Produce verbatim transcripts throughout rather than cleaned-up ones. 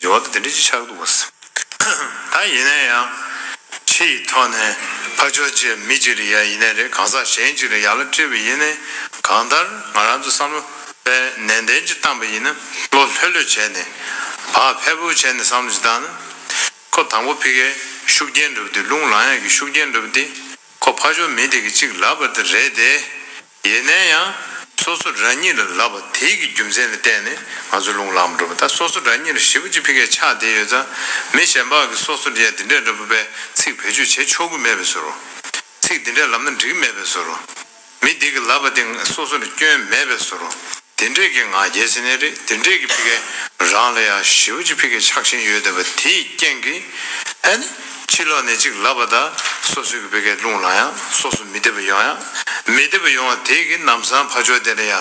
འབྱོར་བ་དང་དེ་འདྲ་ཅིག་ཆགས་འདུག་པ། ད་ཡིན་ན་ཡང་། ཕྱི་ཡི་ཐོག་ནས་ཕར་ཕྱོགས་གཅིག་མི་གཅིག་ལ་ཡ་ཡིན་ནའི་རེད། གང་ཟག་གཞན་གཅིག་ལ་ཡ་ལ་སྤྲད་པ་ཡིན་ནའི། གང་ལྟར་ང་རང་ཚོ་བསམ་བློ་དཔེ་ནན་ཏན་ཅིག་བཏང་པ་ཡིན་ན། བློ་ལྷོད་ལྷོད་བྱས་ནས། བག་ཕེབས་པོ་བྱས་ནས་བསམ་བློ་ཅིག་བཏང་ན། ཁོ་དང་པོ་ཕ་གིའི་ཤུགས་རྐྱེན་འདྲ་པོ་དེ། རླུང་ལངས་ཡག་གི་ཤུགས་རྐྱེན་འདྲ་པོ་དེ། ཁོ་ཕར་ཕྱོགས་མི་དེ་གིས་གཅིག་ལབ་པ་དེ་རེད་དེ། ཡིན་ན་ཡང་སོ་སོ་རང་ཉིད་ལ་ལབ་པ་དེ་གི་རྒྱུ་མཚན་ལ་བརྟེན་ནས་ང་ཚོ་རླུང་ལངས་མ་འགྲོ་བ། ད་སོ་སོ་རང་ཉིད་ལ་ཞེ་པོ་ཅིག་ཕ་གིར་ཆགས་བསྡད་ཡོད་ཙང་། མི་གཞན་པ་གིས་སོ་སོ་ལ་ཡ་དེ་འདྲས་འདྲ་པོ་པའི་ཚིག་བེད་སྤྱོད་བྱེད་ཆོག་གི་མེད་པའི་བཟོ་འདྲ། ཚིག་དེ་འདྲས་ལབ་ན་འགྲིག་གི་མེད་པའི་བཟོ་འདྲ། མི་དེ་གིས་ལབ་པ་དེ་སོ་སོ་ལ་སྐྱོན་མེད་པའི་བཟོ་འདྲ། དེ་འདྲས་ཀྱི་ང་རྒྱལ་ཟེར་ནའི་རེད། དེ་འདྲས་ཀྱི་ཕ་གིར་རང་ལ་ཡ་ཞེ་པོ་ཅིག་ཕ་གིར་ཆགས་བཞིན་ཡོད་བསྡད་པ་དེའི་རྐྱེན་གྱིས། ཨ་ནི་ཕྱི་ལོགས་ནས་གཅིག་ལབ་པ་དང་སོ་སོའི་གི་ཕ་གིར་རླུང་ལངས་ཡག་སོ་སོ་མི་བདེ་བ་ཡོང་ཡག་མི་བདེ་བ་ཡོང་བ་དེ་གིས་ལམ་སང་ཕར་ཕྱོགས་དེ་ལ་ཡ་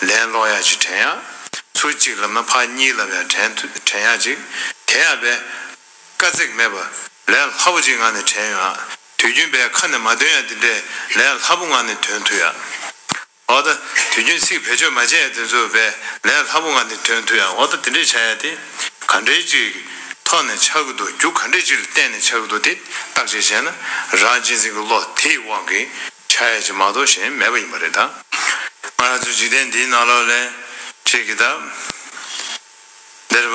ལན་སློག་ཡག་ཅིག་དྲན་ཡག་ཚུར་གཅིག་ལབ་ན་ཕར་གཉིས་ལབ་ཡག་དྲན་ཐུ་དྲན་ཡག་ཅིག་དེ་ཡང་དཔེ་དཀའ་ཚེགས་མེད་པ་ལས་སླ་པོ་ཅིག་ངང་ནས་དྲན་ཡོང་ཡག་དུས་རྒྱུན་པའི་ཁ་ནས་མ་ཐོན་ཡག་དེ་འདྲས་ལས་སླ་པོ་ངང་ནས་ཐོན་ཐུབ་ཡག་འོ་ད། དུས་རྒྱུན་ཚིག་བེད་སྤྱོད་མ་བྱས་དེ་ཚོ་བས་ལས་སླ་པོ་ངང་ནས་ཐོན་ཐུབ་ཡག་འོ་ད། དེ་འདྲས་ཆགས་ཡག་དེ་ག་འདྲས་ཅིག་ཐོག་ནས་ཆགས་ཀྱི་འདུག་རྒྱུ་ག་འདྲས་ཅིག་ལ་བརྟེན་ནས་ཆགས་ཀྱི་འདུག་དེ་བརྟག་དཔྱད་བྱས་ན། རང་གཅེས་འཛིན་གྱི་བློ་དེའི་དབང་གིས་ཆགས་ཡག་ཅིག་མ་གཏོགས་གཞན་མེད་པ་ཡིན་པ་རེད་ད། ང་རང་ཚོ་འཇིག་རྟེན་འདིའི་ནང་ལོགས་ལ་ཅིག་གི་ད། འདིར་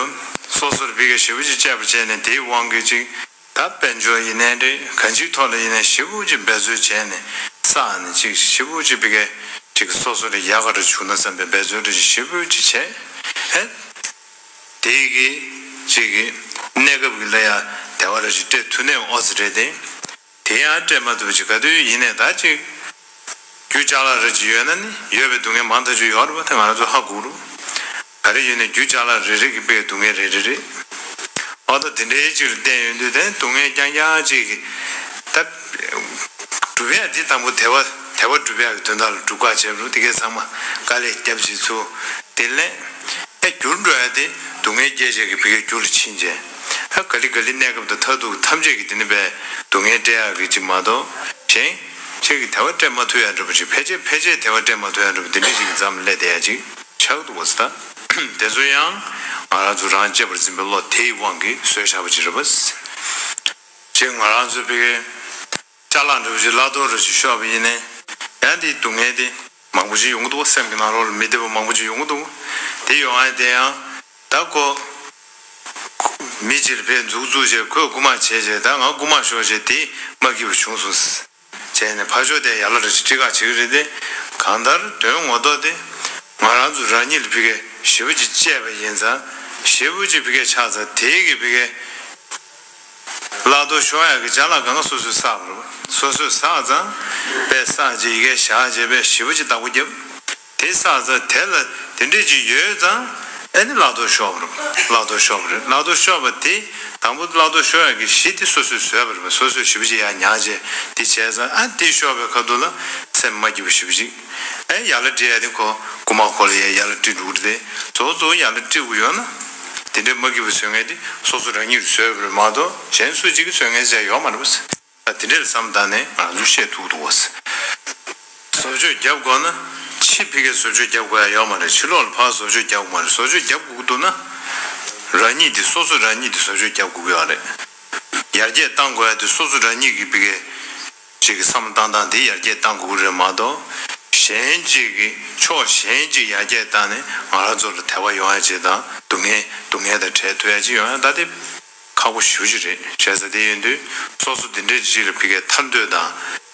སོ་སོར་ཕ་གིར་ཞེ་པོ་ཅིག་དཔྱད་པ་བྱས་ནས་དེའི་དབང་གིས་ཅིག་ད་དཔལ་འབྱོར་ཡིན་ནའི་རེད། གང་ཅིའི་ཐོག་ལ་ཡིན་ནའི་ཞེ་པོ་ཅིག་འབད་རྩོལ་བྱས་ནས་བསགས་ནས་ཅིག་ཞེ་པོ་ཅིག་ཕ་གིར་ཅིག་སོ་སོ་ལ་ཡག་ག་རེ་བྱུང་ན་བསམ་པའི་འབད་རྩོལ་རེ་ཞིག་ཞེ་པོ་ཅིག་བྱས། ཨེ། དེ་གི་ཅིག་གི་གནས་སྐབས་ཀྱི་ལ་ཡ་བདེ་བ་རེ་ཞིག་སྤྲད་ཐུབ་ནའི་ཨོ་ཙི་རེད་དེ། དེ་ཡང་སྤྲད་མ་ཐུབ་ཅིག་ག་དུས་ཡིན་ནའི་ད་ཅིག་རྒྱུ་ཅ་ལག་རེ་ཅིག་ཡོད་ན་ནི་ཡོད་པའི་སྡུག་བསྔལ་མང་ཐག་ཆོད་ཡོད་རེད་པ། དེ་ང་རང་ཚོ་ཧ་གོ་རུ། ག་རེ་ཡོད་ནའི་རྒྱུ་ཅ་ལག་རེ་རེ་གི་དཔེ་སྡུག་བསྔལ་རེ་རེ་རེད། འོ་ད་དེ་འདྲའི་ཅིག་ལ་བརྟེན་ཡོང་དུས་དེ་སྡུག་བསྔལ་རྐྱང་རྐྱང་ཅིག་གི་ད་སྒྲུབ་ཡག་དེ་དང་པོ་དལ་བ་དལ་བ་སྒྲུབ་ཡག་གི་དོན་དག་ལ་སྒྲུབ་ཁ་བྱས་རུ་དེ་གའི་ཚང་མ་དཀའ་ལས་བརྒྱབ་བྱས་ཚུར་དེ་ལས། ཨེ་འགྱུར་འགྲོ་ཡ་དེ་སྡུག་བསྔལ་སྐྱེད་བྱེད་ཀྱི་ཕ་གིར་རྒྱུ་ལ་ཕྱིན་བྱས། ཨ་ག་ལེ་ག་ལེ་གནས་སྐབས་དང་མཐར་ཐུག་ཐམས་ཅད་ཀྱི་དེ་ནི་པའི་སྡུག་བསྔལ་སྤྲད་ཡག་གི་ཅིག་མ་གཏོགས་གཞན་ཁྱེད་ཀྱི་དལ་བ་སྤྲད་མ་ཐུབ་ཡ་འདྲ་པོ་ཅིག་ཕལ་ཆེར་ཕལ་ཆེར་དལ་བ་སྤྲད་མ་ཐུབ་ཡ་འདྲ་པོ་དེ་འདྲ་ཅིག་གི་མཚམས་སླེབས་བསྡད་ཡ་ཅིག་ཆགས་འདུག་པ་ཟེར། ད་དེ་ཚོ་ཡང་ང་རང་ཚོ་རང་གཅེས་པར་འཛིན་པའི་བློ་དེའི་དབང་གིས་བཟོས་བཞག་པ་ཅིག་རེད་པ། ཅིག་ང་རང་ཚོ་ཕ་གིར་ཅ་ལག་འདྲ་པོ་ཅིག་གླ་གཏོང་རུ་ཞིག་ཤོར་བ་ཡིན་ནའི་ཡང་དེའི་སྡུག་བསྔལ་དེ། མང་པོ་ཞིག་ཡོང་གི་འདུག་བ། སེམས་ཀྱི་ནང་ལོགས་ལ་མི་བདེ་བ་མང་པོ་ཞིག་ཡོང་གི་འདུག་དེ་ཡོང་ཡ་དེ་ཡང་ད་ཁོ་མི་གཅིག་ལ་ཕར་མཛུབ་བཙུགས་བྱས་ཁོས་རྐུ་མ་བྱས་བྱས་ད་ང་རྐུ་མ་ཤོར་བྱས་དེ་མ་སྐྱིད་པ་བྱུང་སོང་བྱས་ནས་ཕར་ཕྱོགས་དེ་ཡར་ལ་རེ་ཞིག་ཁྲིད་ཁ་བྱེད་ཀྱི་རེད་དེ། གང་ལྟར་དོན་ངོ་ཐོག་དེ་ང་རང་ཚོ་རང་ཉིད་ལ་ཕ་གིར་ཞེ་པོ་ཅིག་བཅད་པ་ཡིན་ཙང་ཞེ་པོ་ཅིག་ཕ་གིར་ཆགས་ཙང་དེ་གི་ཕ་གིར། གླ་གཏོང་ཤོར་ཡག་གི་ཅ་ལག་གང་ག་སོ་སོས་བསགས་པ་རེད། སོ་སོས་བསགས་ཙང་། དཔེ་བསགས་རྗེས་ཡི་གེ་བཞག་རྗེས་དཔེ་ཞེ་པོ་ཅིག་བདག་པོ་བརྒྱབ། དེ་བསགས་ཙང་དེ་ལ་དེ་འདྲས་ཅིག་ཡོད་ཙང་། ཨེ་ནི་གླ་གཏོང་ཤོར་བ་རེད། གླ་གཏོང་ཤོར་བ་རེད། གླ་གཏོང་ཤོར་བ་དེ་དང་པོ་གླ་གཏོང་ཤོར་ཡག་གི་གཞི་དེ་སོ་སོས་བཟོས་པ་རེད། སོ་སོས་ཞེ་པོ་ཅིག་ཡར་ཉར་རྗེས་དེ་བྱས་ཙང་། ཨ་དེ་ཤོར་བའི་ཁ་ཐུག་ལ་སེམས་མ་སྐྱིད་པ་ཞེ་པོ་ཅིག་ཨེ་ཡར་ལ་སྤྲད་ཡག་དེ་ཁོ་རྐུ་མ་ཁོ་ལ་ཡ་ཡར་ལ་སྤྲད་འགྲོ་གི་རེད་དེ། གཙོ་བོ་གཙོ་བོ་ཡར་ལ་སྤྲད་དགོས་ཡོད་ན། དེ་འདྲའི་མ་སྐྱིད་པའི་བཟོ་མཁན་དེ་སོ་སོ་རང་ཉིད་ཀྱིས་བཟོས་པ་རེད་མ་གཏོགས་གཞན་སུ་གཅིག་གིས་བཟོ་མཁན་ཟེར་ཡོད་མ་རེད་པ། ད་དེ་འདྲས་བསམ་བཏང་ནས་ང་ཚོས་བཤད་ཐུབ་འདུག་པ། བཟོ་བཅོས་རྒྱབ་དགོས་ན་ཕྱི་ཕ་གིར་བཟོ་བཅོས་རྒྱབ་དགོས་ཡ་ཡོད་མ་རེད། ཕྱི་ལོགས་ལ་ཕར་བཟོ་བཅོས་རྒྱབ་དགོས་མ་རེད། བཟོ་བཅོས་རྒྱབ་དགོས་ཀྱི་འདུག་ན། རང་ཉིད་དེ་སོ་སོ་རང་ཉིད་དེ་བཟོ་བཅོས་རྒྱབ་དགོས་ཀྱི་ཡོད་རེད། ཡར་རྒྱས་གཏང་དགོས་ཡ་དེ་སོ་སོ་རང་ཉིད་ཀྱིས་ཕ་གིར་ཅིག་གི་བསམ་བློ་བཏང་སྟངས་དེ་ཡར་རྒྱས་གཏང་དགོས་ཀྱི་རེད་མ་གཏོགས། གཞན་ཅིག་གིས་ཕྱོགས་གཞན་ཅིག་ཡར་རྒྱས་བཏང་ནས་ང་རང་ཚོ་ལ་དད་པ་ཡོང་ཡ་ཅིག་དང་སྡུག་བསྔལ་སྡུག་བསྔལ་དང་བྲལ་ཐུབ་ཡ་ཅིག་ཡོང་ཡ་ད་དེ་ཁག་པོ་ཞེ་པོ་ཅིག་རེད། བྱས་ཙང་དེ་ཡིན་དུས་སོ་སོ་དེ་འདྲའི་ཅིག་ལ་ཕ་གིར་ཐར་འདོད་དང་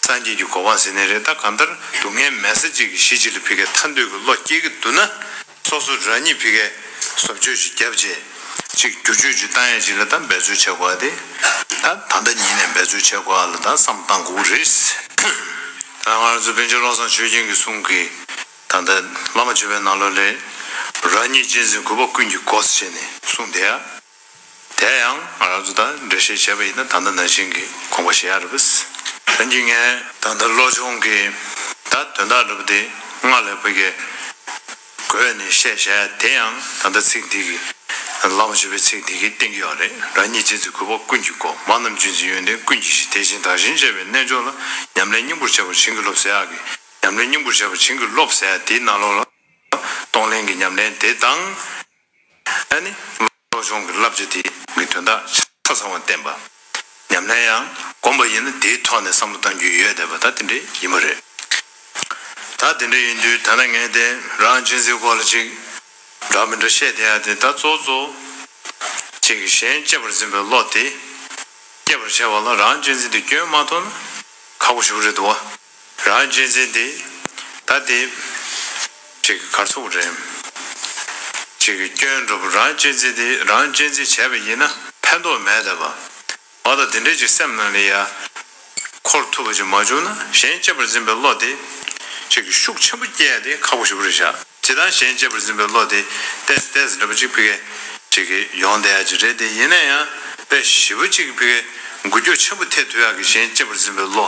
སངས་རྒྱས་ཀྱི་གོ་འཕང་ཟེར་ནའི་རེད། ད་གང་ལྟར་སྡུག་བསྔལ་མེད་ས་ཅིག་གི་གཞི་ཅིག་ལ་ཕ་གིར་ཐར་འདོད་ཀྱི་བློ་སྐྱེ་གི་འདུག་ན། སོ་སོ་རང་ཉིད་ཕ་གིར་བཟོ་བཅོས་ཤིག་བརྒྱབ་རྗེས། ཅིག་བསྒྱུར་བཅོས་ཤིག་བཏང་ཡས་ཅིག་ལ་ད་འབད་རྩོལ་བྱེད་དགོས་པ་དེ། ད་ད་ལྟ་ཉིད་ནས་འབད་རྩོལ་བྱེད་དགོས་པ་ལ་ད་བསམ་བཏང་དགོས་ཀྱི་རེད། ད་ང་ཚོ་པཎ་ཆེན་བློ་བཟང་ཆོས་རྒྱན་གྱི་གསུང་གི། ད་ལྟ་བླ་མ་མཆོད་པའི་ནང་ལོགས་ལས། རང་ཉིད་གཅེས་འཛིན་གུས་པ་ཀུན་གྱི་སྒོ་ཟེར་ནས་གསུངས་བསྡད་ཡ། དེ་ཡང་ང་རང་ཚོ་ད་འགྲེལ་བཤད་བྱས་པ་ཡིན་ན་ད་ལྟ་ནང་བཞིན་གྱི་དགོངས་པ་བཞེས་ཡ་རེད་པས། ད་གིན་ངས་ད་ལྟ་བློ་སྦྱོང་གི་ད་དོན་དག་འདྲ་པོ་དེ་སྔ་ལས་ཕ་གིར་བགོས་ནས་བཤད་བཞག་ཡ་དེ་ཡང་ད་ལྟ་ཚིག་འདི་གི་བླ་མ་མཆོད་པའི་ཚིག་འདི་གིས་བསྟན་གྱི་ཡོད་རེད། རང་ཉིད་གཅེས་འཛིན་གུས་པ་ཀུན་གྱི་སྒོ། མ་རྣམས་གཅེས་འཛིན་ཡོན་ཏན་ཀུན་གྱི་གཞི། དེ་བཞིན་བདག་གཞན་བརྗེ་བའི་རྣལ་འབྱོར་ལ། ཉམས་ལེན་སྙིང་པོར་བྱ་བར་བྱིན་གྱིས་རློབས་ཟེར་ཡག་གི། ཉམས་ལེན་སྙིང་པོར་བྱ་བར་བྱིན་གྱིས་རློབས་ཟེར་ཡག་དེའི་ནང་ལོགས་ལ། གཏོང་ལེན་གྱི་ཉམས་ལེན་དེ་དང་། ཨ་ནི། བློ་ སྦྱོང་གི་བསླབ་བྱ་དེ་གི་དོན་དག་ཆ་ཚང་བ་བསྟན་པ། ཉམས་ལེན་ཡང་སྒོམ་པ་ཡིན་ན་དེའི་ཐོག་ནས་བསམ་བློ་གཏང་རྒྱུ་ཡོད་བསྡད་པ་ད་དེ་འདྲ་ཡིན་པ་རེད། ད་དེ་འདྲ་ཡིན་དུས་ད་ནང་ངས་དེ་རང་གཅེས་འཛིན་སྐོར་ལ་ཅིག་འདྲ་མི་འདྲ་བཤད་བསྡད་ཡ་དེ་ད་གཙོ་གཙོ་ཅིག་གཞན་གཅེས་པར་འཛིན་པའི་བློ་དེ་སྐྱེད་པར་བྱ་བ་ལ་རང་གཅེས་འཛིན་དེ་སྐྱོན་མ་མཐོང་ན་ཁག་པོ་ཞེ་པོ་རེད་འདུག་བ། རང་གཅེས་འཛིན་དེ་ད་དེ་ཅིག་གར་ཚུགས་རེད། ཅིག་གི་སྐྱོན་འགྲོ་བུ་རང་གཅེས་འཛིན་དེ་རང་གཅེས་འཛིན་བྱས་པ་ཡིན་ན་ཕན་ཐོགས་མེད་བསྡད་པ། འོ་ད་དེ་འདྲའི་ཅིག་སེམས་ནང་ལ་ཡ་འཁོར་ཐུབ་པ་ཅིག་མ་བྱུང་ན་གཞན་གཅེས་པར་འཛིན་པའི་བློ་དེ་ཅིག་གི་ཤུགས་ཆེན་པོ་སྐྱེ་ཡ་དེ་ཁག་པོ་ཞེ་པོ་རེད་ཤག་ཇི་ལྟར་གཞན་གཅེས་པར་འཛིན་པའི་བློ་དེ་ཏེས་ཏེས་འདྲ་པོ་ཅིག་ཕི་གེ་ཅིག་གི་ཡོང་བསྡད་ཡ་ཅིག་རེད་དེ། ཡིན་ན་ཡང་དཔེ་ཞེ་པོ་ཅིག་ཕི་གེ་འགུལ་སྐྱོད་ཆེན་པོ་ཐེབས་ཐུབ་ཡ་གི་གཞན་གཅེས་པར་འཛིན་པའི་བློ་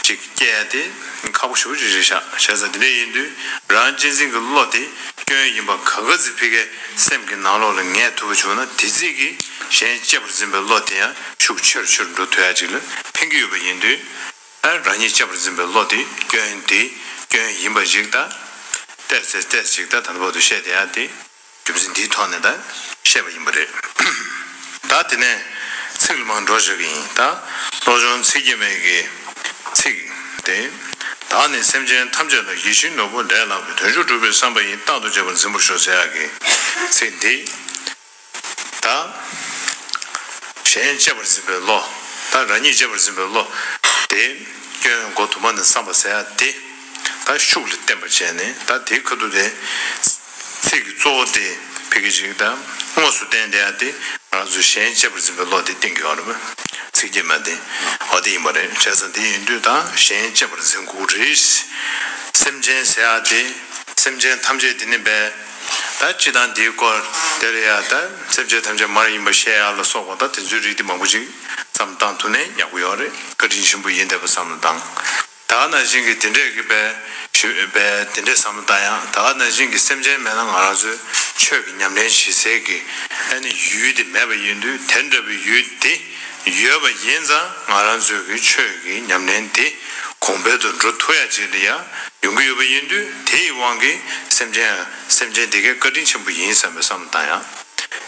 ཅིག་སྐྱེ་ཡ་དེ་ཁག་པོ་ཞེ་པོ་ཅིག་རེད་ཤག་བྱས་ཙང་དེ་འདྲ་ཡིན་དུས་རང་གཅེས་འཛིན་གྱི་བློ་དེ་སྐྱོན་ཡིན་པ་ག་ག་ཚོད་ཕི་གེ་སེམས་ཀྱི་ནང་ལོགས་ལ་ངེས་ཐུབ་པ་བྱུང་ན་དེ་ཚིག་གིས་གཞན་གཅེས་པར་འཛིན་པའི་བློ་དེ་ཡང་ཤུགས་ཆེ་རུ་ཆེ་རུ་འགྲོ་ཐུབ་ཡ་ཅིག་ལ་ཕན་གྱི་ཡོད་པ་ཡིན་དུས། ཨ་རང་ཉིད་གཅེས་པར་འཛིན་པའི་བློ་དེ་སྐྱོན་དེ་སྐྱོན་ཡིན་པ་ཞིག་དང་། ཏོག་ཙམ་ཏོག་ཙམ་ཅིག་ད་ད་ལྟ་བར་དུ་བཤད་བསྡད་ཡ་དེ་རྒྱུ་མཚན་འདིའི་ཐོག་ནས་ད་བཤད་པ་ཡིན་པ་རེད། ད་དེ་ནས་ཚིག་ལ་མར་འགྲོ་བཞག་གི་ཡིན། ད་བློ་སྦྱོང་ཚིག་བརྒྱད་མའི་གི་ཚིག་དེ། བདག་ནི་སེམས་ཅན་ཐམས་ཅད་ལ་ཡིད་བཞིན་ནོར་བུ་ལས་ལྷག་པའི་དོན་མཆོག་སྒྲུབ་པའི་བསམ་པ་ཡིས་རྟག་ཏུ་གཅེས་པར་འཛིན་པར་ཤོག་ཟེར་ཡ་གི་ཚིག་འདི། ད་གཞན་གཅེས་པར་འཛིན་པའི་བློ། ད་རང་ཉིད་གཅེས་པར་འཛིན་པའི་བློ་དེ་སྐྱོན་མགོ་དུ་མ་ནས་བསམ་པ་ཟེར་ཡ་དེ་ད་ཤུགས་ལ་བརྟན་པར་བྱས་ནས་ད་དེའི་ཁ་ཐུག་དེ་ཚིག་གི་གཙོ་བོ་དེ་ཕ་གི་ཅིག་ད་དངོས་སུ་བསྟན་བསྡད་ཡ་དེ་ང་ཚོས་གཞན་གཅེས་པར་འཛིན་པའི་བློ་དེ་བསྟན་གྱི་ཡོད་རེད་པ། ཚིག་བརྒྱད་མ་དེ་འོ་དེ་ཡིན་པ་རེད། བྱས་ཙང་དེ་ཡིན་དུས་ད་གཞན་གཅེས་པར་འཛིན་དགོས་རེད། སེམས་ཅན་ཟེར་ཡ་དེ་སེམས་ཅན་ཐམས་ཅད་དེ་ནི་པས། ད་སྤྱི་དང་འདིའི་སྐོར་དེར་ཡ་ད་སེམས་ཅན་ཐམས་ཅད་མ་ཡིན་པ་བཤད་ཡ་ལ་སོགས་པ་ད་དེ་ཚོའི་རིགས་དེ་མང་པོ་ཅིག་བསམ་བློ་བཏང་ཐུབ་ནས་ཡག་པོ་ཡོད་རེད། བཀའ་དྲིན་ཆེན་པོ་ཡིན་བསྡད་པ་བསམ་བློ་བཏང་། ད་ནང་བཞིན་གྱི་དེ་འདྲས་ཀྱི་པའི་ཞུ་པའི་དེ་འདྲས་བསམ་བློ་བཏང་ཡང་ད་ནང་བཞིན་གྱི་སེམས་ཅན་མེད་ན་ང་རང་ཚོའི་ཆོས་ཀྱི་ཉམས་ལེན་བྱེད་སའི་གི་ཨ་ནི་ཡུལ་དེ་མེད་པ་ཡིན་དུས་དེ་འདྲ་བའི་ཡུལ་དེ་ཡོད་པ་ཡིན་ཙང་ང་རང་ཚོའི་གི་ཆོས་ཀྱི་ཉམས་ལེན་དེ་གོང་འཕེལ་དུ་འགྲོ་ཐུབ་ཡ་ཅིག་ལ་ཡ། ཡོང་གི་ཡོད་པ་ཡིན་དུས་དེ་ཡི་དབང་གིས་སེམས་ཅན་སེམས་ཅན་དེ་གའི་བཀའ་དྲིན་ཆེན་པོ་ཡིན་བསམ་པའི་བསམ་བློ་བཏང་ཡང་།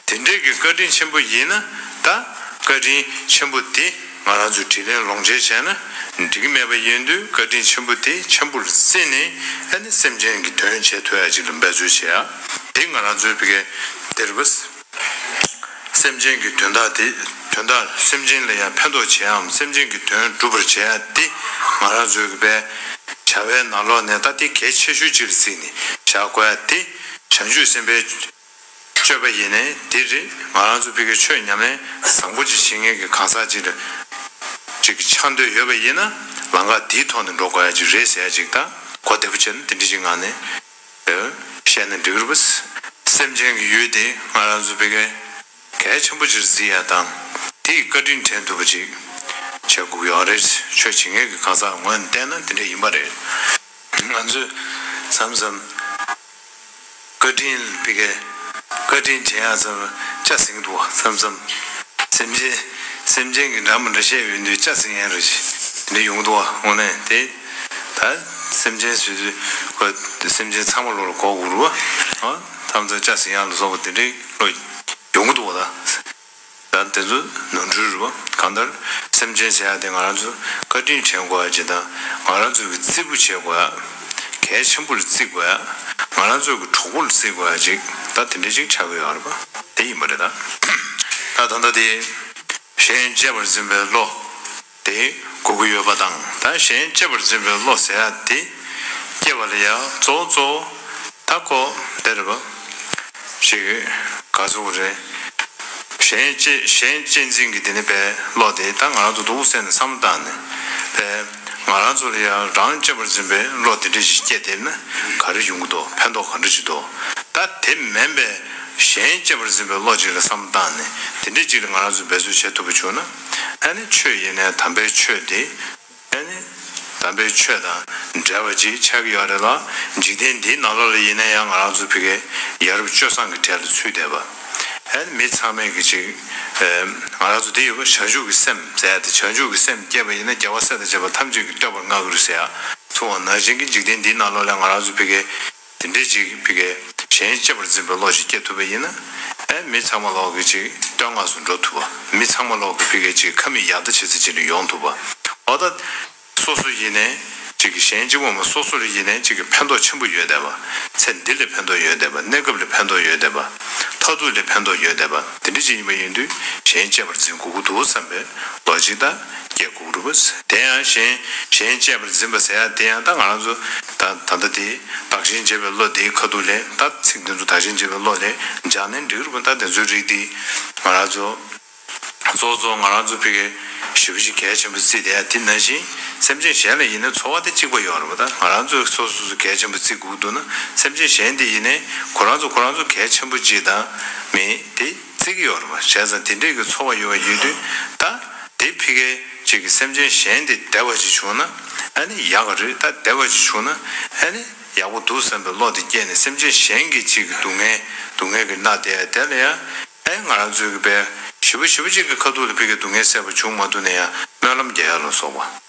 དེ་འདྲའི་གི་བཀའ་དྲིན་ཆེན་པོ་ཡིན་ན་ད་བཀའ་དྲིན་ཆེན་པོ་དེ་ང་རང་ཚོས་དྲིན་ལན་ལོངས་སྤྱོད་བྱས་ན་འགྲིག་གི་མེད་པ་ཡིན་དུས་བཀའ་དྲིན་ཆེན་པོ་དེ་ཆེན་པོར་བརྩིས་ནས་ཨ་ནི་སེམས་ཅན་གྱི་དོན་བྱེད་ཐུབ་ཡ་ཅིག་ལ་འབད་རྩོལ་བྱེད་ཡ་དེ་ང་རང་ཚོའི་བི་གའི་དེ་རེད་པ། སེམས་ཅན་གྱི་དོན་དག་དེ་དོན་དག་སེམས་ཅན་ལ་ཡང་ཕན་ཐོགས་བྱེད་ཡའམ་སེམས་ཅན་གྱི་དོན་སྒྲུབ་པར་བྱེད་ཡ་དེ་ང་རང་ཚོའི་གི་བའི་བྱ་བའི་ནང་ལོགས་ནས་ད་དེ་གལ་ཆེ་ཤོས་ཅིག་ལ་བརྩིས་ནས་བྱ་དགོས་ཡ་དེ་བྱང་ཆུབ་སེམས་དཔའི་སྤྱོད་པ་ཡིན་ནའི་དེ་རེད། ང་རང་ཚོ་བོད་ཀྱི་ཆོས་ཉམས་ལེན་བཟང་པོ་ཅིག་བྱེད་མཁན་གྱི་གང་ཟག་ཅིག་ལ་ཅིག་ཆགས་འདོད་ཡོད་པ་ཡིན་ན་ལམ་ཁ་འདིའི་ཐོག་ནས་འགྲོ་དགོས་ཡ་ཅིག་རེད་ཟེར་ཡ་ཅིག་དང་གོ་བདེ་པོ་བྱས་ན་དེ་འདྲ་ཅིག་ངང་ནས་བཤད་ན་འགྲིག་གི་རེད་པ། སེམས་ཅན་གྱི་ཡུལ་དེ་ང་རང་ཚོ་བོད་ཀྱི་གལ་ཆེན་པོ་ཅིག་བརྩི་ཡ་དང་དེའི་བཀའ་དྲིན་དྲན་ཐུབ་པ་ཅིག་བྱེད་དགོས་ཡོད་རེད། ཆོས་བྱེད་མཁན་གྱི་གང་ཟག་ངོས་ནས་བལྟས་ན་དེ་འདྲ་ཡིན་པ་རེད། ང་ཚོས་མཚམས་མཚམས་བཀའ་དྲིན་བི་གའི་བཀའ་དྲིན་དྲན་ཡ་ཙམ་སྐྱ་ཟིང་འདུག་བ། མཚམས་མཚམས་སེམས་ཅན་སེམས་ཅན་གྱི་འདྲ་མི་འདྲ་བཤད་ཡོང་དུས་སྐྱ་ཟིང་ཡ་རེད་ཅིག་དེ་འདྲ་ཡོང་གི་འདུག་བ། དངོས་གནས་དེ་ད་སེམས་ཅན་ཟེར་དུས་ཁོ་སེམས་ཅན་ཚང་མ་ལོ་ལ་གོ་དགོས་རུ་བ། མཚམས་མཚམས་སྐྱ་ཟིང་ཡ་ལ་སོགས་པ་དེ་འདྲའི་བློ་ཡོང་གི་འདུག་བ་ད། ད་དེ་ཚོ་ནོར་འཁྲུལ་རེད་བ། གང་ལྟར་སེམས་ཅན་ཟེར་ཡ་དེ་ང་རང་ཚོ་བཀའ་དྲིན་དྲན་དགོས་ཡ་ཅིག་དང་ང་རང་ཚོ་གི་བརྩི་པོ་བྱེད་དགོས་ཡ། གལ་ཆེན་པོ་ལ་བརྩི་དགོས་ཡ། ང་རང་ཚོ་གི་གྲོགས་པོ་ལ་བརྩི་དགོས་ཡ་ཅིག་ད་དེ་འདྲ་ཅིག་ཆགས་ཀྱི་ཡོད་རེད་བ། དེ་ཡིན་པ་རེད་ད། ད་ད་ལྟ་དེ་གཞན་གཅེས་པར་འཛིན་པའི་བློ་དེ་དགོས་ཀྱི་ཡོད་པ་དང་ད་གཞན་གཅེས་པར་འཛིན་པའི་བློ་ཟེར་ཡ་དེ་སྐྱེ་བ་ལ་ཡ་གཙོ་བོ་གཙོ་བོ་ད་ཁོ་དེ་རེད་བ། ཞིག་ག་ཚོད་རེད། གཞན་གཅེས་གཞན་གཅེས་འཛིན་གྱི་དེ་ནི་པའི་བློ་དེ་ད་ང་རང་ཚོ་འདུག་སེ་ནས་བསམ་བཏང་ནས་པའི་ང་རང་ཚོ་ལ་ཡང་རང་གཅེས་པར་འཛིན་པའི་བློ་དེ་འདྲ་ཞིག་སྐྱེས་དེ་ན་ག་རེ་ཡོང་གི་འདུག་ཕན་ཐོགས་ག་འདྲ་ཞིག་འདུག་ད་དེ་མིན་པའི་གཞན་གཅེས་པར་འཛིན་པའི་བློ་ཅིག་ལ་བསམ་བཏང་ནས་དེ་འདྲ་ཅིག་ལ་ང་རང་ཚོ་འབད་རྩོལ་བྱེད་ཐུབ་པ་བྱུང་ན་ཨ་ནི་ཆོས་ཡིན་ནའི་དམ་པའི་ཆོས་དེ། ཨ་ནི། དམ་པའི་ཆོས་དང་འབྲེལ་བ་ཅིག་ཆགས་ཀྱི་ཡོད་རེད་ལ། འཇིག་རྟེན་འདིའི་ནང་ལོགས་ལ་ཡིན་ན་ཡང་ང་རང་ཚོ་ཕ་གིའི་ཡ་རབས་སྤྱོད་བཟང་གི་གྲས་ལ་ཚུད་བསྡད་པ། ཨ་ནི་མི་ཚང་མས་ཀྱི་ཅིག་ཨེ། ང་རང་ཚོ་འདི་ཡོད་པ་བྱང་ཆུབ་ཀྱི་སེམས་ཟེར་ཏེ་བྱང་ཆུབ་ཀྱི་སེམས་བསྐྱེད་པ་ཡིན་ན་རྒྱལ་བ་སྲས་དང་བཅས་པ་ཐམས་ཅད་ཀྱིས་བསྟོད་པར་བསྔགས་ཀྱི་རེད་ཟེར་ཡ། ཚུར་བ་ནང་བཞིན་གྱི་འཇིག་རྟེན་འདིའི་ནང་ལོགས་ལ་ང་རང་ཚོ་ཕ་གིའི་དེ་འདྲའི་ཅིག་ཕ་གིའི་གཞན་གཅེས་པར་འཛིན་པའི་བློ་ཞིག་སྐྱེ་ཐུབ་པ་ཡིན་ན། ཨེ་མི་ཚང་མ་ལོག་གི་ཅིག་བསྟོད་བསྔགས་སུ་འགྲོ་ཐུབ་པ། མི་ཚང་མ་ལོག་གི་ཕ་གིའི་ཅིག་ཁ་མིག་ཡར་ལྟ་བྱེད་ས་ཅིག་ལ་ཡོང་ཐུབ་པ། འོ་ད། སོ་སོ་ཡིན་ནའི་ཅིག་གི་གཞན་གཅིག་པོ་མ་སོ་སོ་རེ་ཡིན་ནའི་ཅིག་གི་ཕན་ཐོགས་ཆེན་པོ་ཡོད་བསྡད་པ། ཚེ་འདི་ལ་ཕན་ཐོགས་ཡོད་བསྡད་པ། གནས་སྐབས་ལ་ཕན་ཐོགས་ཡོད་བསྡད་པ། མཐར་ཐུག་ལ་ཕན་ཐོགས་ཡོད་བསྡད་པ། དེ་འདྲ་ཅིག་ཡིན་པ་ཡིན་དུས་གཞན་གཅེས་པར་འཛིན་དགོས་ཀྱི་འདུག་བསམ་པའི་ལོ་ཅིག་ད་སྐྱེ་དགོས་རེད་པ། དེ་ཡང་གཞན་གཞན་གཅེས་པར་འཛིན་པ་ཟེར་ཡ་དེ་ཡང་ད་ང་རང་ཚོ་ད་ད་ལྟ་དེ་བདག་གཞན་བརྗེ་བའི་བློ་དེའི་ཁ་ཐུག་ལས་ད་ཚིག་འདི་ཚོ་བདག་གཞན་བརྗེ་བའི་བློ་ལས་སྦྱངས་ནས་འགྲིག་རེད་པ། ད་དེ་ཚོའི་རིགས་དེ་ང་རང་ཚོ། གཙོ་བོ་གཙོ་བོ་ང་རང་ཚོ་ཕ་གི་ཞེ་པོ་ཅིག་གལ་ཆེན་པོ་བརྩིས་བསྡད་ཡ་དེ་ནང་བཞིན་སེམས་ཅན་གཞན་ལ་ཡིན་ན་ཚོར་བ་དེ་གཅིག་པ་ཡོད་རེད་པ། ད་ང་རང་ཚོས་སོ་སོ་སོ་གལ་ཆེན་པོ་བརྩི་དགོས་འདུག་ན་སེམས་ཅན་གཞན་དེ་ཡིན་ནའི་ཁོ་རང་ཚོ་ཁོ་རང་ཚོ་གལ་ཆེན་པོ་ཅིག་དང་མིན་དེ་བརྩི་གི་ཡོད་རེད་པ། བྱས་ཙང་དེ་འདྲས་ཀྱི་ཚོར་བ་ཡོད་པ་ཡོད་དུས་ད་དེ་ཕ་གི་ཅིག་གི་སེམས་ཅན་གཞན་དེ་བདེ་བ་ཅིག་བྱུང་ན་ཨ་ནི་ཡག་ག་རེད། ད་བདེ་བ་ཅིག་བྱུང་ན་ཨ་ནི་ཡག་པོ་འདུག་བསམ་པའི་བློ་དེ་སྐྱེས་ནས་སེམས་ཅན་གཞན་གྱི་ཅིག་གི་སྡུག་བསྔལ་སྡུག་བསྔལ་གྱི་མནར་བསྡད་ཡ་དེ་ལ་ཡང་། ཨེ་ང་རང་ཚོའི་གི་པའི་ཞེ་པོ་ཞེ་པོ་ཅིག་གི་ཁ་ཐུག་ལ་ཕ་གི་སྡུག་བསྔལ་སེལ་བ་བྱུང་མ་ཐུབ་ན་ཡང་སྨོན་ལམ་རྒྱག་ཡ་ལ་སོགས་པ།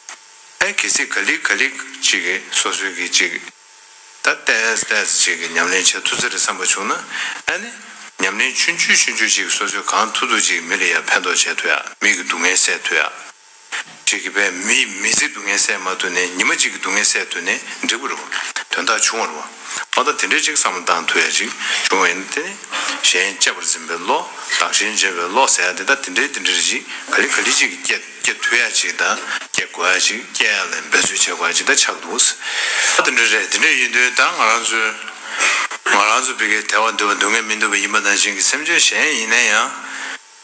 ཨེ་གལ་སྲིད་ག་ལེ་ག་ལེ་ཅིག་གི་སོ་སོའི་གི་ཅིག་ད་ཏོག་ཙམ་ཏོག་ཙམ་ཅིག་གི་ཉམས་ལེན་བྱེད་ཐུབ་ས་རེད་བསམ་པ་བྱུང་ན་ཨ་ནི་ཉམས་ལེན་ཆུང་ཆུང་ཆུང་ཆུང་ཅིག་སོ་སོས་གང་ཐུབ་ཐུབ་ཅིག་མི་ལ་ཡང་ཕན་ཐོགས་བྱེད་ཐུབ་ཡ། མི་གི་སྡུག་བསྔལ་སེལ་ཐུབ་ཡ། ཅིག་གི་པའི་མི་མི་ཚེ་སྡུག་བསྔལ་སེལ་མ་ཐུབ་ནས་ཉི་མ་གཅིག་གི་སྡུག་བསྔལ་སེལ་ཐུབ་ནས་འགྲིག་པ་རེད་པ། དོན་དག་བྱུང་བ་རེད་པ། འོ་ད་དེ་འདྲའི་ཅིག་བསམ་བློ་བཏང་ཐུབ་ཡ་ཅིག་བྱུང་བ་ཡིན་ན་དེ་ནི་གཞན་གཅེས་པར་འཛིན་པའི་བློ། བདག་གཞན་བརྗེ་བའི་བློ་ཟེར་ཡ་དེ་ད་དེ་འདྲའི་དེ་འདྲའི་ཅིག་ག་ལེ་ག་ལེ་ཅིག་གི་སྐྱེ་སྐྱེ་ཐུབ་ཡ་ཅིག་དང་སྐྱེ་དགོས་ཡ་ཅིག་སྐྱེ་ཡ་ལ་འབད་རྩོལ་བྱེད་དགོས་ཡ་ཅིག་ད་ཆགས་འདུག་ད་དེ་འདྲ་རེད། དེ་འདྲ་ཡིན་དུས་ད་ང་རང་ཚོའི་ང་རང་ཚོ་ཕ་གིའི་བདེ་བ་འདོད་པ་སྡུག་བསྔལ་མི་འདོད་པ་ཡིན་པ་ནང་བཞིན་གྱི་སེམས་ཅན་གཞན་ཡིན་ན་ཡང་།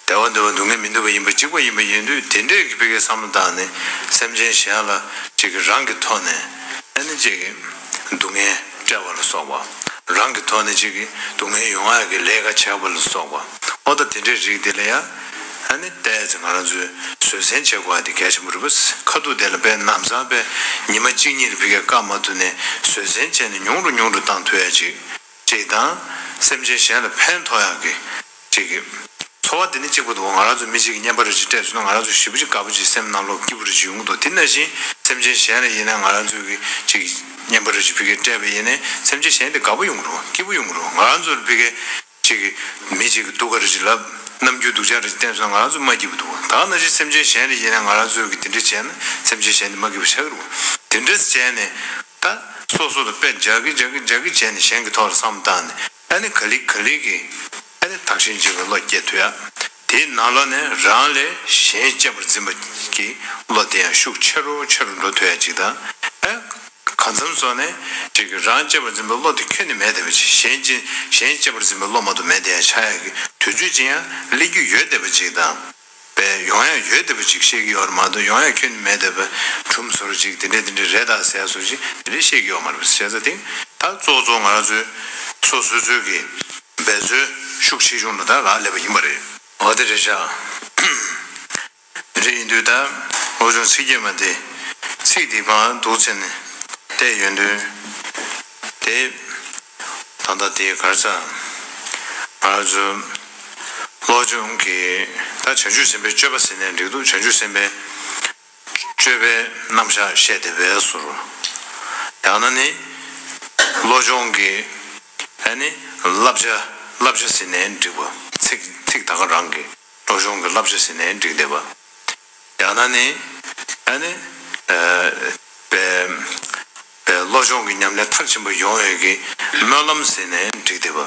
བདེ་བ་འདོད་པ་སྡུག་བསྔལ་མི་འདོད་པ་ཡིན་པ་གཅིག་པ་ཡིན་པ་ཡིན་དུས་དེ་འདྲས་ཀྱི་ཕ་གིའི་བསམ་བློ་བཏང་ནས་སེམས་ཅན་གཞན་ལ་ཅིག་གི་རང་གི་ཐོག་ནས་ཨ་ནི་ཅིག་གི་སྡུག་བསྔལ་སྤྲད་པ་ལ་སོགས་པ། རང་གི་ཐོག་ནས་ཅིག་གི་སྡུག་བསྔལ་ཡོང་ཡག་གི་ལས་ཀ་བྱས་པ་ལ་སོགས་པ། ཨོ་ད་དེ་འདྲའི་རིགས་དེ་ལ་ཡང་ཨ་ནི་ཏོག་ཙམ་ང་རང་ཚོས་བཟོད་བསྲན་བྱེད་དགོས་པ་དེ་གལ་ཆེན་པོ་རེད་པ། ཁ་ཐུག་དེ་ལ་དཔེ་ལམ་སང་དཔེ་ཉི་མ་གཅིག་གཉིས་ལ་ཕ་གིའི་བཀག་མ་ཐུབ་ནས་བཟོད་བསྲན་བྱས་ནས་ཉུང་རུ་ཉུང་རུ་བཏང་ཐུབ་ཡ་ཅིག་ཅིག་དང་། སེམས་ཅན་གཞན་ལ་ཕན་ཐོགས་ཡག་གི་ཅིག་གི་ཚོར་བ་དེ་ནི་གཅིག་པ་འདུག་ང་རང་ཚོ་མི་གཅིག་གིས་བརྙན་པར་ཅིག་སྤྲད་སོང་ན་ང་རང་ཚོ་ཞེ་པོ་ཅིག་དགའ་པོ་ཅིག་སེམས་ནང་ལོགས་སྐྱིད་པོ་རེ་ཅིག་ཡོང་གི་འདུག་དེ་ནང་བཞིན་སེམས་ཅན་གཞན་ལ་ཡིན་ན་ང་རང་ཚོ་གི་ཅིག་བརྙན་པར་ཅིག་ཕ་གིར་སྤྲད་པ་ཡིན་ན་སེམས་ཅན་གཞན་དེ་དགའ་པོ་ཡོང་གི་རེད། སྐྱིད་པོ་ཡོང་གི་རེད། ང་རང་ཚོ་ལ་ཕ་གི་ཅིག་གི་མི་གཅིག་གིས་སྡུག་ག་རེ་ཅིག་ལབ་ནམ་རྒྱུན་སྡུག་ཅག་རེ་ཅིག་བསྟན་སོང་ན་ང་རང་ཚོ་མ་སྐྱིད་པོ་འདུག་ད་ནང་བཞིན་སེམས་ཅན་གཞན་ལ་ཡིན་ན་ང་རང་ཚོ་གིས་དེ་འདྲ་བྱས་ན་སེམས་ཅན་གཞན་དེ་མ་སྐྱིད་པོ་ཆགས་ཀྱི་རེད། དེ་འདྲ་བྱས་ནས་ད་སོ་སོ་ལ་དཔེ་འཇགས་ཀྱི་འཇགས་ཀྱི་འཇགས་ཀྱི་བྱས་ནས་གཞན་གྱི་ཐོག་ལ་བསམ་བློ་བཏང་ནས་ཨ་ནི་ག་ལེ་ག་ལེ་གི་ཨ་ནི་བདག་གཞན་བརྗེ་བའི་བློ་སྐྱེ་ཐུབ་ཡ། དེའི་ནང་ལོགས་ནས་རང་ལས་གཞན་གཅེས་པར་འཛིན་པ་གི་བློ་དེ་ཡང་ཤུགས་ཆེ་རུ་ཆེ་རུ་འགྲོ་ཐུབ་ཡ་ཅིག་དང་ཨ། གང་འཚམ་སོང་ནས་ཅིག་གི་རང་གཅེས་པར་འཛིན་པའི་བློ་དེ་ཁྱོན་ནས་མེད་བསྡད་པ་ཅིག་གཞན་གཅེས་གཞན་གཅེས་པར་འཛིན་པའི་བློ་མ་གཏོགས་མེད་བསྡད་ཡ་ཆགས་ཡ་གི་དུས་ཚོད་ཅིག་ཡང་སླེབས་རྒྱུ་ཡོད་བསྡད་པ་ཅིག་དང་། པའི་ཡོང་ཡ་ཡོད་བསྡད་པ་ཅིག་བཤད་ཀྱི་ཡོད་རེད་མ་གཏོགས་ཡོང་ཡ་ཁྱོན་ནས་མེད་བསྡད་པ་ཁྲོམ་ཟུར་ཅིག་དེ་འདྲས་དེ་འདྲས་རེད་ད་ཟེར་ཡ་བཟོ་ཅིག་དེ་འདྲས་བཤད་ཀྱི་ཡོད་མ་རེད་པ་བྱས་ཙང་དེ་ད་གཙོ་བོ་གཙོ་བོ་ང་རང་ཚོའི་སོ་སོ་སོའི་གི་འབད་རྩོལ་ཤུགས་ཆེ་ཆུང་ལ་ད་རག་ལས་པ་ཡིན་པ་རེད། འོ་དེ་རེད་ཤག་དེ་འདྲས་ཡིན་དུས་ད་བློ་སྦྱོང་ཚིག་བརྒྱད་མ་དེ་ཚིག་དེ་མར་འདུག་བྱས་ནས་བལྟས་ཡོང་དུས་དེ། ད་ལྟ་དེ་ག་རེ་ཟ། ང་རང་ཚོ་བློ་སྦྱོང་གི་ད་བྱང་ཆུབ་སེམས་དཔའི་སྤྱོད་པ་ཟེར་ནའི་འགྲིག་འདུག་བྱང་ཆུབ་སེམས་དཔའི་སྤྱོད་པའི་རྣམ་གཞག་བཤད་བསྡད་པའི་ཟུར། ཡང་ན་ནི་བློ་སྦྱོང་གི་ཨ་ནི་བསླབ་བྱ་བསླབ་བྱ་ཟེར་ནའི་འགྲིག་པ་ཚིག་ཚིག་ད་ག་རང་གི་བློ་སྦྱོང་གི་བསླབ་བྱ་ཟེར་ནའི་འགྲིག་བསྡད་པ། ཡང་ན་ནི་ཨ་ནི་ཨ་པའི་པའི་བློ་སྦྱོང་གི་ཉམས་ལེན་མཐར་ཕྱིན་པ་ཡོང་ཡས་ཀྱི་སྨོན་ལམ་ཟེར་ནའི་འགྲིག་བསྡད་པ།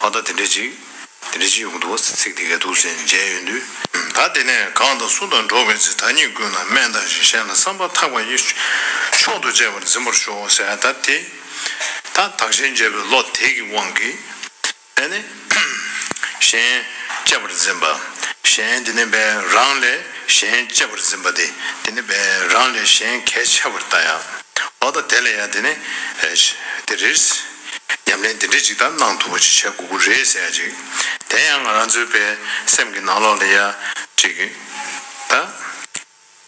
ཨ་ད་དེ་འདྲ་ཅིག་དེ་འདྲ་ཅིག་ཡོང་གི་འདུག་བ། ཚིག་དེ་གས་འདུག་ཟེར་མཇལ་ཡོང་དུས། ད་དེ་ནས་གང་དང་སུ་དང་འགྲོགས་པའི་ཚེ། བདག་ཉིད་ཀུན་ལ་སྨན་དང་བཞིན། གཞན་ལ་བསམ་པ་ཐག་པ་ཡིས། མཆོག་ཏུ་གཅེས་པར་འཛིན་པར་ཤོག་ཟེར་ཡ་ད་དེ། ད་བདག་གཞན་བརྗེ་བའི་བློ་དེ་གི་དབང་གིས། ཨ་ནི། གཞན་གཅེས་པར་འཛིན་པ། གཞན་དེ་ནི་བས་རང་ལས་གཞན་གཅེས་པར་འཛིན་པ་དེ་དེ་ནི་བས་རང་ལས་གཞན་གལ་ཆེ་བར་ལྟ་ཡ། འོ་ད་དེ་ལ་ཡ་དེ་ནི་ཨེ་དེ་རེད། ཉམས་ལེན་དེ་འདྲ་ཅིག་ད་གནང་ཐུབ་པ་ཅིག་བྱེད་དགོས་ཀྱི་རེད་ཟེར་ཡ་ཅིག་དེ་ཡང་ང་རང་ཚོའི་བས་སེམས་ཀྱི་ནང་ལོགས་ལ་ཡ་ཅིག་ད།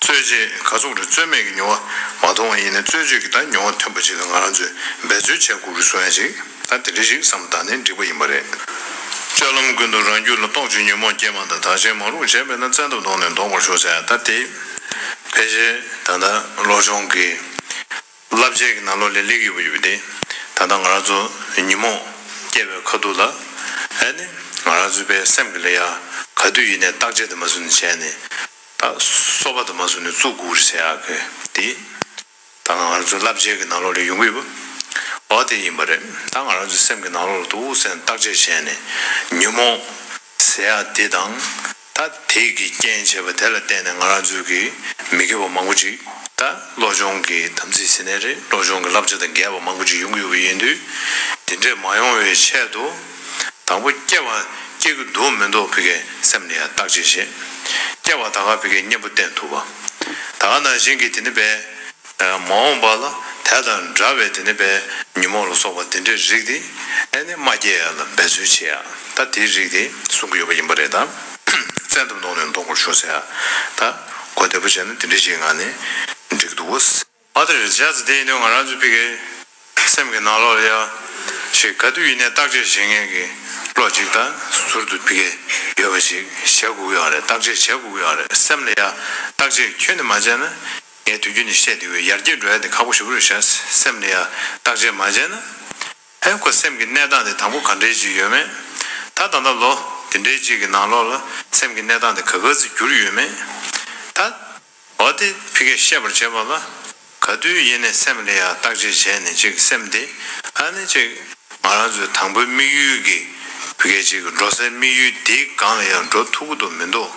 རྩོད་བྱེད་ག་ཚོད་རེ་རྩོད་མེད་ཀྱི་མྱོང་བ་མ་མཐོང་བ་ཡིན་ན་རྩོད་བྱེད་ཀྱི་ད་མྱོང་བ་ཐོན་པ་ཅིག་ལ་ང་རང་ཚོས་འབད་རྩོལ་བྱེད་དགོས་ཀྱི་བཟོ་ཡ་ཅིག་ད་དེ་འདྲ་ཞིག་བསམ་བཏང་ནས་འགྲིག་པ་ཡིན་པ་རེད། སྤྱོད་ལམ་ཀུན་ཏུ་རང་རྒྱུད་ལ་རྟོག་ཅིང་ཉོན་མོངས་སྐྱེས་མ་ད། བདག་གཞན་མ་རུངས་བྱས་པས་ན། བཙན་ཐབས་བཟློག་ནས་ལྡོག་པར་ཤོག་ཟེར་ཡ་ད་དེ། ཕལ་ཆེར་ད་ལྟ་བློ་སྦྱོང་གི་བསླབ་བྱའི་ནང་ལོགས་ལ་སླེབས་ཡོད་པ་ཡོད་པ་དེ། ད་ལྟ་ང་རང་ཚོ་ཉོན་མོངས་སྐྱེ་བའི་ཁ་ཐུག་ལ་ཨ་ནི་ ང་རང་ཚོའི་པའི་སེམས་ཀྱི་ལ་ཡ་ག་དུས་ཡིན་ནའི་བརྟག་དཔྱད་དུ་མ་བཟུང་ནས་བྱས་ནས་ད་གསོ་བ་དུ་མ་བཟུང་ནས་བཙུགས་དགོས་རེད་ཟེར་ཡག་གི་དེ། ད་ང་རང་ཚོའི་བསླབ་བྱའི་གི་ནང་ལོགས་ལ་ཡོང་གི་ཡོད་པ། འོ་དེ་ཡིན་པ་རེད། ད་ང་རང་ཚོའི་སེམས་ཀྱི་ནང་ལོགས་ལ་འདུག་ཟེར་ནས་བརྟག་དཔྱད་བྱས་ནས་ཉོན་མོངས་ཟེར་ཡག་དེ་དང་། ད་དེ་གི་རྐྱེན་བྱས་པ་དེ་ལ་བརྟེན་ནས་ང་རང་ཚོའི་གི་མི་དགེ་བ་མང་པོ་ཅིག་ད་བློ་སྦྱོང་གི་དམ་ཚིག་ཟེར་ནའི་རེད། བློ་སྦྱོང་གི་བསླབ་བྱ་དང་འགལ་བ་མང་པོ་ཅིག་ཡོང་གི་ཡོད་པ་ཡིན་དུས། དེ་འདྲས་མ་ཡོང་བའི་ཆེད་དུ། དང་པོ་སྐྱེ་བ་སྐྱེ་གི་འདུག་མི་འདུག་ཕ་གིའི་སེམས་ལ་ཡང་བརྟག་དཔྱད་བྱེད། སྐྱེ་བ་ད་ག་ཕ་གིའི་གཉེན་པོ་བསྟེན་ཐུབ་པ། ད་ག་ནང་བཞིན་གྱི་དེ་ནི་པའི་མ་འོངས་པ་ལ་དེ་དང་འདྲ་བའི་དེ་ནི་པའི་ཉོན་མོངས་ལ་སོགས་པ་དེ་འདྲའི་རིགས་དེ་ཨེ་ནི་མ་སྐྱེ་ཡ་ལ་འབད་བརྩོན་བྱེད་ཡ། ད་དེའི་རིགས་དེ་གསུང་གི་ཡོད་པ་ཡིན་པ་རེད། ད་བཙན་ཐབས་གནོང་ནས་གཏོང་དགོས་ཤོག་ཟེར་ཡ། ད་གོ་བདེ་པོ་བྱས་ན་དེ་འདྲ་ཞིག་ངང་ནས་འགྲིག་འདུག་གོ། ཨ་དེ་རེད། བྱས་ཙང་དེ་ཡིན་དུས་ང་རང་ཚོའི་ཕ་གིའི་སེམས་ཀྱི་ནང་ལོགས་ལ་ཡ་ཞིག་ག་དུས་ཡིན་ནའི་བརྟག་དཔྱད་བྱེད་མཁན་གྱི་བློ་ཅིག་དང་ཟུར་དུ་ཕ་གིའི་ཡོད་པ་ཞིག་བྱེད་དགོས་ཀྱི་ཡོད་རེད། བརྟག་དཔྱད་བྱེད་དགོས་ཀྱི་ཡོད་རེད། སེམས་ལ་ཡ་བརྟག་དཔྱད་ཁྱོན་ནས་མ་བྱས་ན་ངས་དུས་རྒྱུན་ནས་བཤད་བསྡད་ཡོད། ཡར་རྒྱས་འགྲོ་ཡ་དེ་ཁག་པོ་ཞེ་པོ་རེད་ཤག་སེམས་ལ་ཡ་བརྟག་དཔྱད་མ་བྱས་ན། ཨེ་ཁོ་སེམས་ཀྱི་གནས་སྟངས་དེ་དང་པོ་ག་འདྲའི་ཅིག་ཡོད་མེད། ད་ད་ལྟ་ལོ་དེ་འདྲའི་ཅིག་གི་ནང་ལོགས་ལ་སེམས་ཀྱི་གནས་སྟངས་དེ་ག་ག་ཚོད་འགྱུར་ཡོད་མེད། ད། འོ་དེ་ཕ་གིར་ཤེས་པར་བྱེད་པ་ལ། ག་དུས་ཡིན་ནའི་སེམས་ལ་ཡང་བརྟག་དཔྱད་བྱས་ནས་ཅིག་སེམས་དེ་ཨ་ནི་ཅིག་ང་རང་ཚོའི་དང་པོའི་དམིགས་ཡུལ་གྱི་ཕ་གིར་ཅིག་འགྲོ་སའི་དམིགས་ཡུལ་དེའི་སྒང་ལ་ཡང་འགྲོ་ཐུབ་ཀྱི་འདུག་མི་འདུག་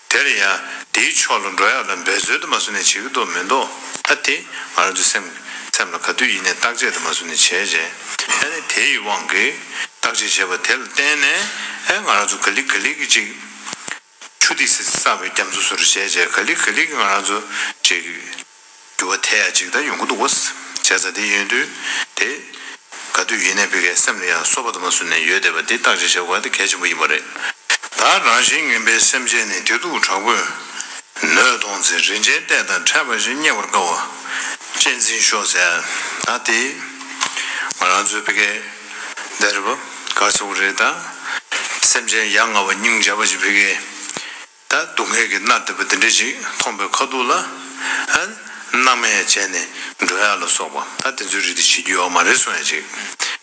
དེ་ལ་ཡང་དེའི་ཕྱོགས་ལ་འགྲོ་ཡག་ལ་འབད་རྩོལ་དུ་མ་སོང་ནས་བྱེད་ཀྱི་འདུག་མི་འདུག་ད་དེ་ང་རང་ཚོའི་སེམས་སེམས་ལ་ག་དུས་ཡིན་ནའི་བརྟག་དཔྱད་དུ་མ་སོང་ནས་བྱས་རྗེས་ཨ་ནི་དེ་ཡི་དབང་གིས་བརྟག་དཔྱད་བྱས་པ་དེ་ལ་བརྟེན་ནས་ཨེ་ང་རང་ཚོ་ག་ལེ་ག་ལེ་གི་ཅིག་ཆུ་ཐིགས་སུ་བསགས་པའི་རྒྱ་མཚོ་སོར་བྱས་རྗེས་ག་ལེ་ག་ལེ་གི་ང་རང་ཚོ་ཅིག་འགྱུར་བ་ཐེབས་ཡ་ཅིག་ད་ཡོང་གི་འདུག་གོ། བྱས་ཙང་དེ་ཡིན་དུས་དེ་ག་དུས་ཡིན་ནའི་ཕ་གིའི་སེམས་ལ་ཡང་གསོ་བ་དུ་མ་བཟུང་ནས་ཡོད་བསྡད་པ་དེ་བརྟག་དཔྱད་བྱེད་དགོས་པ་དེ་གལ་ཆེན་པོ་ཡིན་པ་རེད། ད་རང་བཞིན་ངན་པའི་སེམས་ཅན་ནི། བདེ་སྡུག་དྲག་པོས་ནོད་མཐོང་ཚེ། རིན་ཆེན་གཏེར་དང་ཕྲད་པ་བཞིན། རྙེད་པར་དཀའ་བ་གཅེས་འཛིན་ཤོག་ཟེར། ད་དེ་ང་རང་ཚོའི་ཕ་གིའི་འདི་རེད་པ། ག་ཚོད་རེད་ད། སེམས་ཅན་ཡ་ང་བ་སྙིང་རྗེ་བ་ཞིག་ཕ་གིའི་ད་སྡུག་བསྔལ་གྱི་མནར་བསྡད་པ་འདི་འདྲ་ཞིག་མཐོང་པའི་ཁ་ཐུག་ལ་ཨ་སྣང་མེད་བྱས་ནས་འགྲོ་ཡག་ལ་སོགས་པ་ད་དེ་ཚོའི་རིགས་དེ་བྱེད་རྒྱུ་ཡོད་མ་རེད་གསུང་ཡ་ཅིག་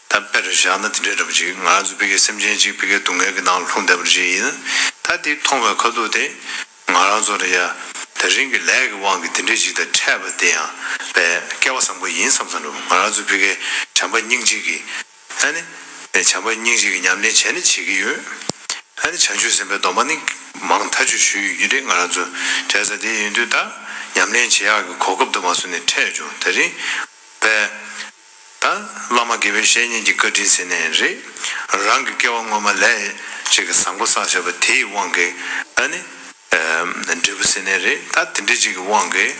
ད་དཔེ་རུ་བཞག་ན་དེ་འདྲའི་འདྲ་པོ་ཅིག་ང་རང་ཚོ་ཕ་གིའི་སེམས་ཅན་ཅིག་ཕ་གིའི་སྡུག་བསྔལ་གྱི་ནང་ལ་ལྷུང་བསྡད་པ་ཅིག་ཡིན་ན། ད་དེ་མཐོང་བའི་ཁ་ཐུག་དེ་ང་རང་ཚོ་ལ་ཡ་དེ་རིང་གི་ལས་ཀྱི་དབང་གིས་དེ་འདྲའི་ཅིག་དང་འཕྲད་པ་དེ་ཡང་པའི་སྐལ་བ་བཟང་པོ་ཡིན་བསམ་བསམ་འདྲ་པོ། ང་རང་ཚོ་ཕ་གིའི་བྱམས་པ་སྙིང་རྗེ་གི་ཨ་ནི། བྱམས་པ་སྙིང་རྗེ་གི་ཉམས་ལེན་བྱས་ནས་བྱེད་ཀྱི་ཡོད། ཨ་ནི་བྱང་ཆུབ་སེམས་དཔའི་སྡོམ་པ་ནི་མང་ཐག་ཆོད་ཞུས་ཡོད་ཀྱི་རེད་ང་རང་ཚོ། བྱས་ཙང་དེ་ཡིན་དུས་ད་ཉམས་ལེན་བྱེད་ཡག་གི་གོ་སྐབས་དུ་མ་སོང་ནས་འཕྲད་བྱུང་། དེ་རིང་བས་ད་བླ་མ་དགེ་བའི་བཤེས་གཉེན་གྱི་བཀའ་དྲིན་ཟེར་ནའི་རེད། རང་གི་སྐྱེ་བ་སྔོན་མ་ལས་ཅིག་གི་བཟང་པོ་བསགས་བཞག་པ་དེའི་དབང་གིས་ཨ་ནི། འབྲས་བུ་ཟེར་ནའི་རེད། ད་དེ་འདྲ་ཅིག་གི་དབང་གིས།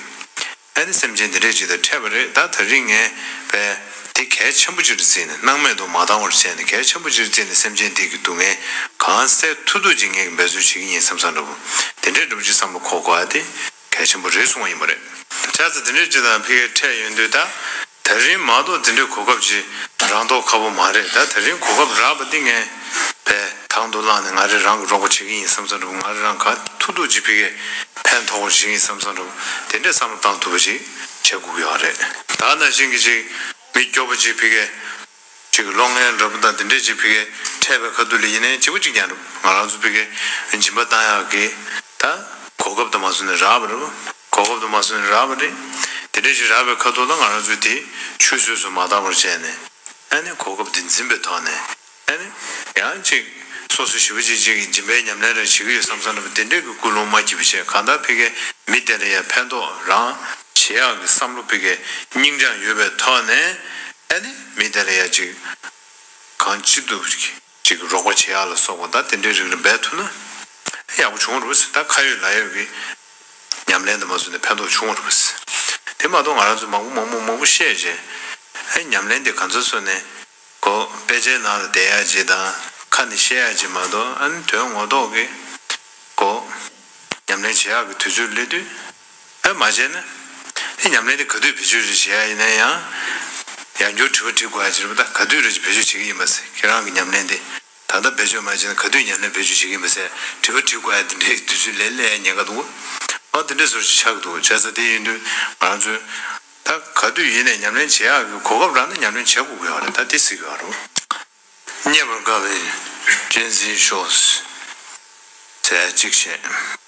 ཨ་ནི་སེམས་ཅན་འདི་འདྲས་ཅིག་དང་འཕྲད་པ་རེད། ད་དེ་རིང་ངས་པས་དེ་གལ་ཆེན་པོ་ཅིག་ཏུ་བརྩིས་ནས་སྣང་མེད་དུ་མ་བཏང་བར་བྱས་ནས་གལ་ཆེན་པོ་ཅིག་ཏུ་བརྩིས་ནས་སེམས་ཅན་དེ་གི་སྡུག་བསྔལ་གང་སེལ་ཐུབ་ཐུབ་ཅིག་ངས་འབད་རྩོལ་བྱེད་ཀྱི་ཡིན་བསམ་བསམ་འདྲ་པོ་དེ་འདྲས་འདྲ་པོ་ཅིག་བསམ་བློ་འཁོར་དགོས་ཨ་དེ་གལ་ཆེན་པོ་རེད་གསུང་བ་ཡིན་པ་རེད། བྱས་ཙང་དེ་འདྲས་ཅིག་དང་ཕ་གིར་འཕྲད་ཡོང་དུས་ད་དེ་རིང་མ་གཏོགས་དེ་འདྲས་གོ་སྐབས་ཅིག་རག་མདོག་ཁ་པོ་མ་རེད། ད་དེ་རིང་གོ་སྐབས་རག་པ་འདི་ངས་པས་དང་དུ་བླངས་ནས་ང་རེ་རང་གི་རོགས་པ་བྱེད་ཀྱི་ཡིན་བསམ་བསམ་འདྲ་པོ་ང་རེ་རང་ག་ཐུབ་ཐུབ་ཅིག་ཕ་གིར་ཕན་ཐོགས་པ་ཞིག་ཡིན་བསམ་བསམ་འདྲ་པོ་དེ་འདྲས་བསམ་བློ་བཏང་ཐུབ་པ་ཞིག་བྱེད་དགོས་ཀྱི་ཡོད་རེད། ད་ནང་བཞིན་གྱི་ཅིག་མི་སྐྱོ་པོ་ཅིག་ཕ་གིར་ཅིག་གློག་བརྙན་འདྲ་པོ་དང་དེ་འདྲས་ཅིག་ཕ་གིར་འཕྲད་པའི་ཁ་ཐུག་ལ་ཡིན་ནའི་སྐྱིད་པོ་ཅིག་ཀྱང་འདུག་ང་རང་ཚོ་ཕ་གིར་སྦྱིན་པ་བཏང་ཡག་གི་ད་གོ་སྐབས་དུ་མ་སོང་ནས་རག་པ་རེད། གོ་སྐབས་དུ་མ་སོང་ནས་རག་པ་རེད། དེ་འདྲས་ཅིག་རག་པའི་ཁ་ཐུག་ལ་ང་རང་ཚོས་དེ་ཆུད་ཟོས་སུ་མ་བཏང་བར་བྱས་ནས་ཨ་ནི་གོ་སྐབས་དེ་འཛིན་པའི་ཐོག་ནས། ཨ་ནི། ཡང་ཅིག་སོ་སོ་ཞེ་པོ་ཅིག་ཅིག་གིས་སྦྱིན་པའི་ཉམས་ལེན་རེ་བྱེད་ཀྱི་ཡོད་བསམ་བསམ་འདྲ་པོ་དེ་འདྲས་ཀྱི་ཀུན་སློང་མ་སྐྱེས་པ་བྱས་གང་ལྟར་ཕ་གིར་མི་དེ་ལ་ཡང་ཕན་ཐོགས་རང་བྱེད་ཡག་གི་བསམ་བློ་ཕ་གིར་སྙིང་བཅངས་ཡོད་པའི་ཐོག་ནས་ཨ་ནི་མི་དེ་ལ་ཡང་ཅིག་གང་ཅི་ཐུབ་ཅིག་རོགས་པ་བྱེད་ཡག་ལ་སོགས་པ་ད་དེ་འདྲའི་རིགས་ལ་འབད་ཐུབ་ན་ཡག་པོ་བྱུང་རུང་ད་ཁ་ཡོད་ལག་ཡོད་ཀྱི་ཉམས་ལེན་དུ་མ་བཟུང་ནས་ཕན་ཐོགས་བྱུང་རུང་དེ་མ་གཏོགས་ང་རང་ཚོ་མང་པོ་མང་པོ་མང་པོ་བཤད་རྗེས་ཨ་ཉམས་ལེན་དེ་ག་ཚོད་སོང་ནས། གོ་དཔེ་ཆའི་ནང་ལ་བསྡད་ཡག་ཅིག་དང་ཁ་ནས་བཤད་ཡག་ཅིག་མ་གཏོགས་ཨ་ནི་དོན་ངོ་ཐོག་གི་གོ་ཉམས་ལེན་བྱེད་ཡག་གི་དུས་ཚོད་སླེབས་དུས་ཨ་མ་བྱས་ན་ཨ་ཉམས་ལེན་དེ་ག་དུས་བེད་སྤྱོད་རེ་བྱེད་ཡག་ཡིན་ན་ཡང་ཡང་བསྐྱར་དྲི་བ་དྲི་དགོས་ཡག་ཅིག་རེད་པ། ད་ག་དུས་རེ་བེད་སྤྱོད་བྱེད་ཀྱི་ཡིན་པ་ཟེར་ཁྱེད་རང་གི་ཉམས་ལེན་དེ་ད་ལྟ་བེད་སྤྱོད་མ་བྱས་ན་ག་དུས་ཉམས་ལེན་བེད་སྤྱོད་བྱེད་ཀྱི་ཡིན་པ་ཟེར་དྲི་བ་དྲི་དགོས་ཡག་དེ་འདྲའི་དུས་ཚོད་ལས་སླེབས་ཡག་ཉེན་ཁ་འདུག་ཨ་དེ་འདྲའི་བཟོ་ཞིག་ཆགས་ཀྱི་འདུག་བྱས་ཙང་དེ་ཡིན་དུས་ང་རང་ཚོས། ད་ག་དུས་ཡིན་ནའི་ཉམས་ལེན་བྱེད་ཡག་གི་གོ་སྐབས་རག་ན་ཉམས་ལེན་བྱེད་དགོས་ཀྱི་ཡོད་རེད། ད་དེ་ཟེར་གྱི་ཡོད་རེད། རྙེད་པར་དཀའ་བའི་ གཅན་གཟན་ཤོག་ཟེར་གཅིག་བྱས།